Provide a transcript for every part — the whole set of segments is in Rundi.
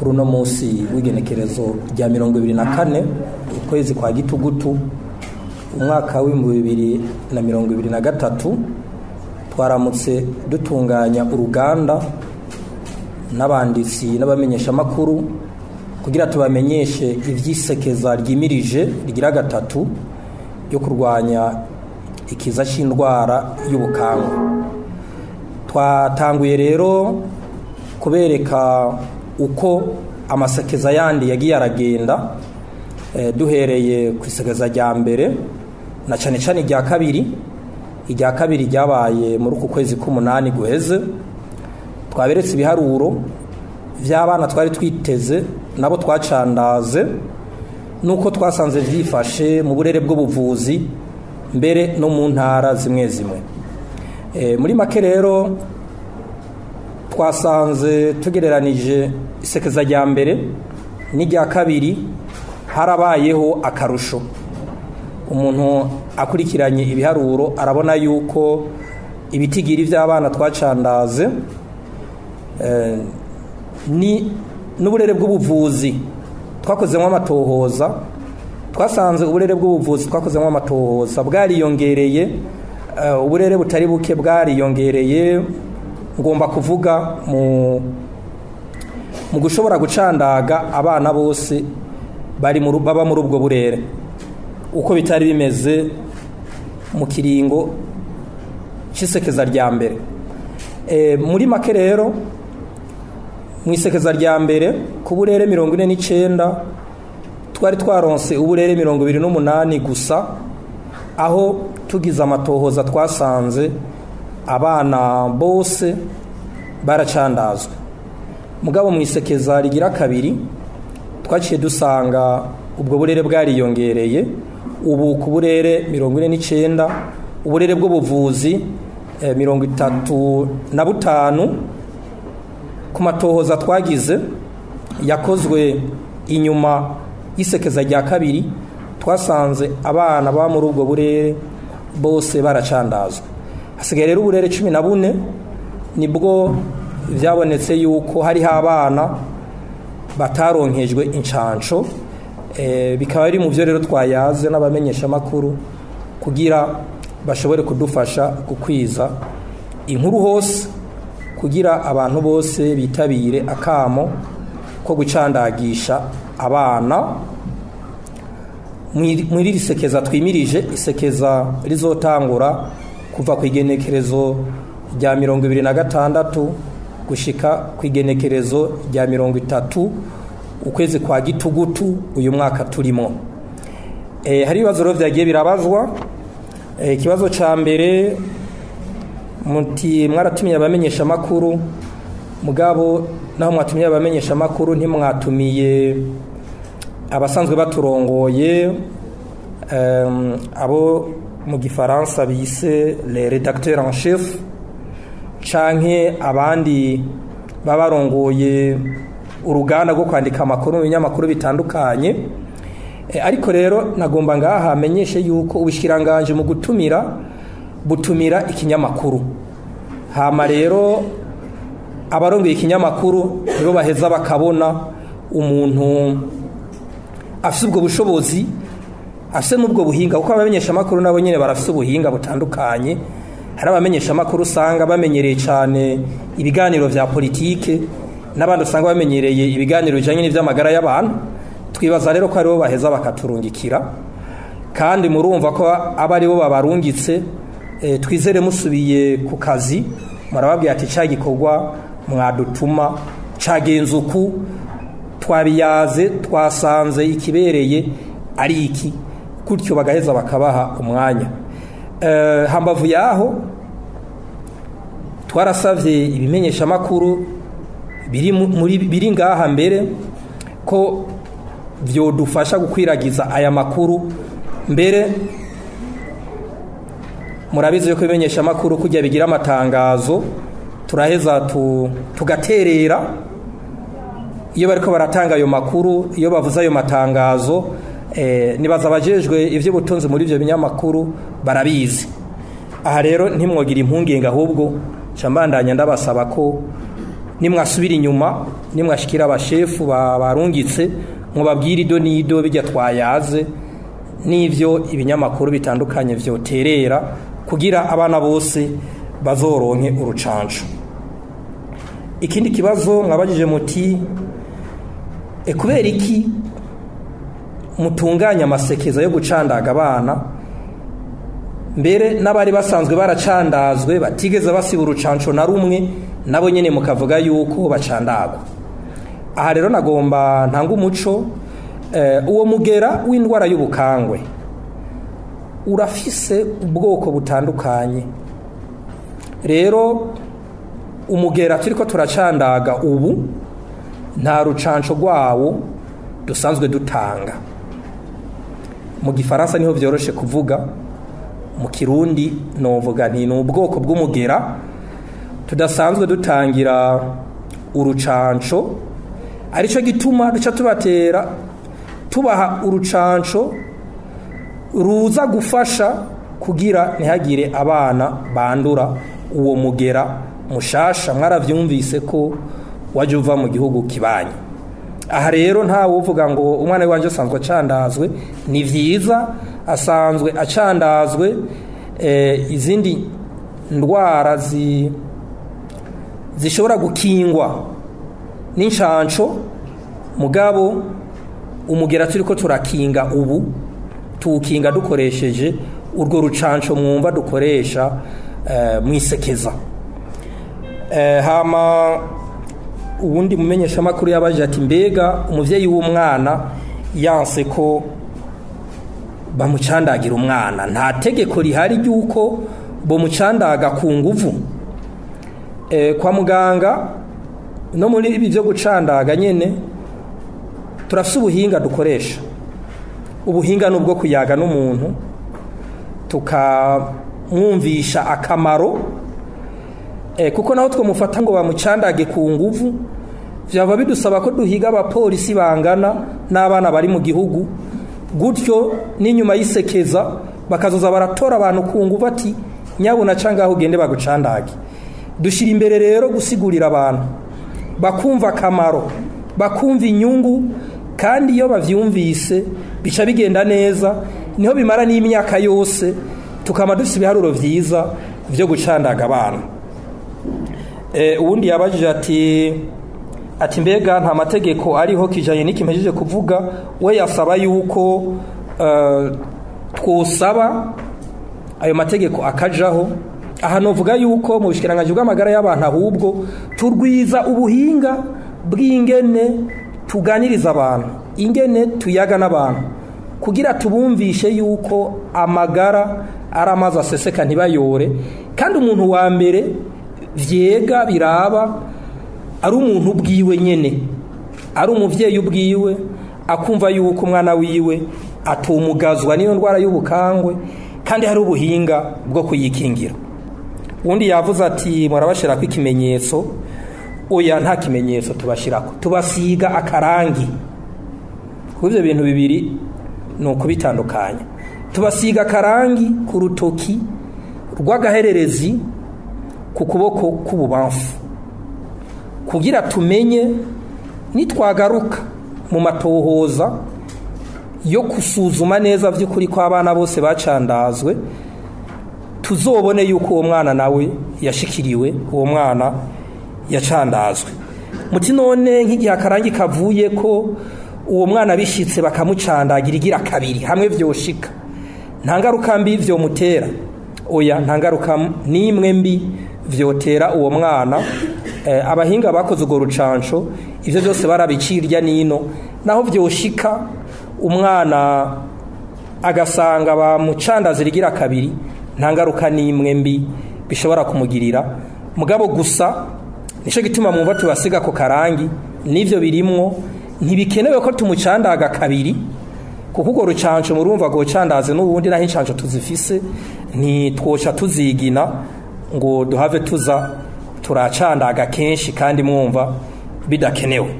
Kuri uno munsi w'igenekerezo rya 24 ukwezi kwa gitugutu umwaka w'2023, twaramutse dutunganya uruganda n'abanditsi n'abamenyeshamakuru kugira tubamenyeshe ivyisekeza ryimirije rigira gatatu yo kurwanya ikiza c'indwara y'ubukangwe. Twatanguye rero kubereka uko amasekeza yandi yagiye aragenda, duhereye ku isekeza rya mbere na cane cane irya kabiri. Irya kabiri ryabaye muri uku kwezi k'umunani guheze. Twaberetse ibiharuro vy'abana twari twiteze nabo twacandaze, nuko twasanze vyifashe mu burere bw'ubuvuzi mbere no mu ntara zimwe zimwe. Muri make rero twasanze tugereranije isekeza rya mbere n'irya kabiri harabayeho akarusho. Umuntu akurikiranye ibiharuro arabona yuko ibitigiri vy'abana twacandaze ni n'uburere bw'ubuvuzi twakozemo amatohoza, twasanze uburere bw'ubuvuzi twakozemo amatohoza bwariyongereye, uburere butari buke bwariyongereye. Ngomba kuvuga mu gushobora gucandaga abana bose bari baba muri ubwo burere, uko bitari bimeze mu kiringo c'isekeza rya mbere. Muri make rero mu isekeza rya mbere ku burere 49 twari twaronse uburere 28 gusa, aho tugize amatohoza twasanze abana bose baracandazwe. Mugabo mu isekeza rigira kabiri twaciye dusanga ubwo burere bwariyongereye, ubu ku burere 49, uburere bw'ubuvuzi 35. Ku matohoza twagize yakozwe inyuma y'isekeza rya kabiri twasanze abana ba muri ubwo burere bose baracandazwe. Hasigaye rero uburere 14 nibwo vyabonetse yuko hariho abana bataronkejwe incanco. Bikaba biri mu vyo rero twayaze n'abamenyesha makuru kugira bashobore kudufasha gukwiza inkuru hose, kugira abantu bose bitabire akamo ko gucandagisha abana muri iri sekeza twimirije. Isekeza rizotangura kuva ku igenekerezo rya 26 gushika ku igenekerezo rya 30 ukwezi kwa gitugutu uyu mwaka turimo. Hari ibibazo rero vyagiye birabazwa. Ikibazo ca mbere muti mwaratumiye abamenyesha makuru, mugabo naho mwatumiye abamenyesha makuru ntimwatumiye abasanzwe baturongoye, abo mu gifaransa bise les rédacteurs en chef, canke abandi babarongoye uruganda rwo kwandika amakuru mu binyamakuru bitandukanye. Ariko rero nagomba ngaha amenyeshe yuko ubushikiranganje mu gutumira butumira ikinyamakuru, hama rero abarongoye ikinyamakuru nibo baheza bakabona umuntu afise ubwo bushobozi, afise n'ubwo buhinga, kuko abamenyesha amakuru nabo nyene barafise ubuhinga butandukanye. Hari abamenyesha amakuru usanga bamenyereye cane ibiganiro vya politike, n'abandi usanga bamenyereye ibiganiro bijanye n'ivy'amagara y'abantu. Twibaza rero ko aribo baheza bakaturungikira, kandi murumva ko aba aribo babarungitse. Twizere musubiye ku kazi murababwira ati ca gikorwa mwadutuma cagenze uku, twabiyaze twasanze ikibereye ari iki, gutyo bagaheza bakabaha umwanya. Hambavu yaho twarasavye ibimenyesha makuru biri ngaha mbere ko vyodufasha gukwiragiza aya makuru. Mbere murabizi yuko ibimenyesha makuru kujya bigira amatangazo turaheza tugaterera iyo bariko baratanga ayo makuru, iyo bavuze ayo matangazo. Nibaza abajejwe ivy'ubutunzi muri ivyo binyamakuru barabizi. Aha rero ntimwogira impungenge, ahubwo mbandanya ndabasaba ko Nimwasubira inyuma, nimwashikira abashefu barungitse, mubabwire ido n'ido bijya twayaze n'ivyo ibinyamakuru bitandukanye vyoterera kugira abana bose bazoronke urucanco. Ikindi kibazo mwabajije muti kubera iki mutunganya amasekeza yo gucandaga abana, mbere n'abari basanzwe baracandazwe batigeze basiba urucanco na rumwe, nabo nyene mukavuga yuko bacandagwa? Aha rero nagomba ntanga umuco. Uwo mugera w'indwara y'ubukangwe urafise ubwoko butandukanye. Rero umugera turiko turacandaga ubu nta rucanco rwawo dusanzwe dutanga. Mu gifaransa niho vyoroshe kuvuga, mu kirundi novuga nti ni ubwoko bw'umugera tudasanzwe dutangira urucanco, arico gituma duca tubatera tubaha urucanco ruza gufasha kugira ntihagire abana bandura uwo mugera mushasha. Mwaravyumvise ko waje uva mu gihugu kibanyi. Aha rero nta wuvuga ngo umwana wanje asanzwe acandazwe, ni vyiza asanzwe acandazwe izindi ndwara zishobora gukingwa n'incanco, mugabo umugera turiko turakinga ubu tuwukinga dukoresheje urwo rucanco mwumva dukoresha mwisekeza. Hama ubundi mumenyesha makuru yabaje ati mbega umuvyeyi w'umwana yanse ko bamucandagira umwana, nta tegeko rihari ry'uko bomucandaga ku nguvu? Kwa muganga no muri ibi byo gucandaga nyene turafise ubuhinga dukoresha. Ubuhinga nubwo kuyaga n'umuntu tukamwumvisha akamaro, kuko naho twamufata ngo bamucandage ku nguvu vyava bidusaba ko duhiga abapolisi bangana n'abana bari mu gihugu, gutyo n'inyuma yisekeza bakazoza baratora abantu ku nguvu ati nyabuna cangaho ugende bagucandage. Dushira imbere rero gusigurira abantu bakumva akamaro, bakumva inyungu, kandi iyo bavyumvise bica bigenda neza, niho bimara n'imyaka yose tukama dufise ibiharuro vyiza vyo gucandaga abana. Uwundi yabajije ati mbega nta mategeko ariho kijanye n'ikimpejeje kuvuga? We yasaba yuko twosaba ayo mategeko akajaho. Aha novuga yuko mu bushikiranganji bw'amagara y'abantu ahubwo turwiza ubuhinga bw'ingene tuganiriza abantu, ingene tuyaga n'abantu, kugira tubumvishe yuko amagara ari amazi aseseka ntibayore, kandi umuntu wa mbere vyega biraba ari umuntu ubwiwe nyene, ari umuvyeyi ubwiwe, akumva yuko umwana wiwe atumugazwa n'iyo ndwara y'ubukangwe, kandi hari ubuhinga bwo kuyikingira. Undi yavuze ati murabashirako ikimenyetso? Oya, nta kimenyetso tubashirako, tubasiga akarangi. Kuko ivyo bintu bibiri ni ukubitandukanya. Tubasiga akarangi ku rutoki rw'agahererezi ku kuboko k'ububamfu, kugira tumenye nitwagaruka mu matohoza yo gusuzuma neza vy'ukuri ko abana bose bacandazwe, tuzobone yuko uwo mwana nawe yashikiriwe, uwo mwana yacandazwe. Muti none nk'igihe akarangi kavuye ko uwo mwana bishitse bakamucandagira igira kabiri, hamwe vyoshika, nta ngaruka mbi vyomutera? Oya, nta ngaruka n'imwe mbi vyotera uwo mwana. Abahinga bakoze urwo rucanco ivyo byose barabicirya nino, naho vyoshika umwana agasanga bamucandaza igira kabiri, nta ngaruka n'imwe mbi bishobora kumugirira. Mugabo gusa nico gituma mwumva tubasiga ko karangi n'ivyo birimwo, ntibikenewe ko tumucandaga kabiri, kuko urwo rucanco murumva gocandaze n'ubundi naho incanco tuzifise ntitwoca tuzigina ngo duhave tuza turacandaga kenshi kandi mwumva bidakenewe.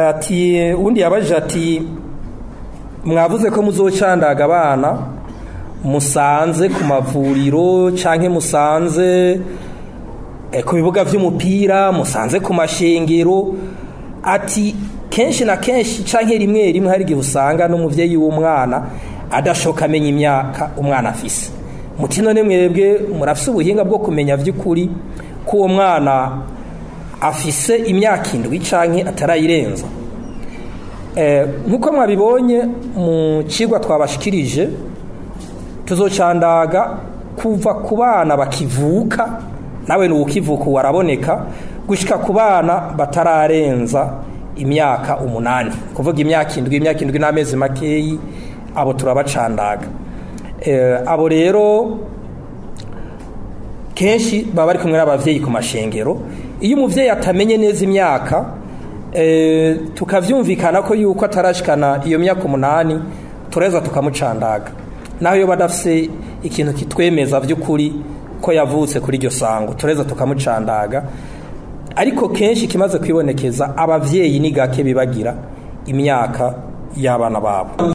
Ati undi yabajije ati mwavuze ko muzocandaga abana musanze ku mavuriro canke musanze ku bibuga vy'umupira, musanze ku mashengero. Ati kenshi na kenshi canke rimwe rimwe hari igihe usanga n'umuvyeyi w'umwana adashoka amenya imyaka umwana afise. Muti none mwebwe murafise ubuhinga bwo kumenya vy'ukuri ko uwo mwana afise imyaka 7 canke atarayirenza? Nkuko mwabibonye mu cigwa twabashikirije, tuzocandaga kuva ku bana bakivuka, nawe ni ukivuka waraboneka, gushika ku bana batararenza imyaka 8, kuvuga imyaka 7, imyaka 7 n'amezi makeyi, abo turabacandaga. Abo rero kenshi baba bari kumwe n'abavyeyi ku mashengero. Iyo umuvyeyi atamenye neza imyaka, tukavyumvikana ko yuko atarashikana iyo myaka 8, tureza tukamucandaga, naho iyo badafise ikintu kitwemeza vy'ukuri ko yavutse kuri iryo sango, tureza tukamucandaga. Ariko kenshi kimaze kwibonekeza, abavyeyi ni gake bibagira imyaka y'abana babo.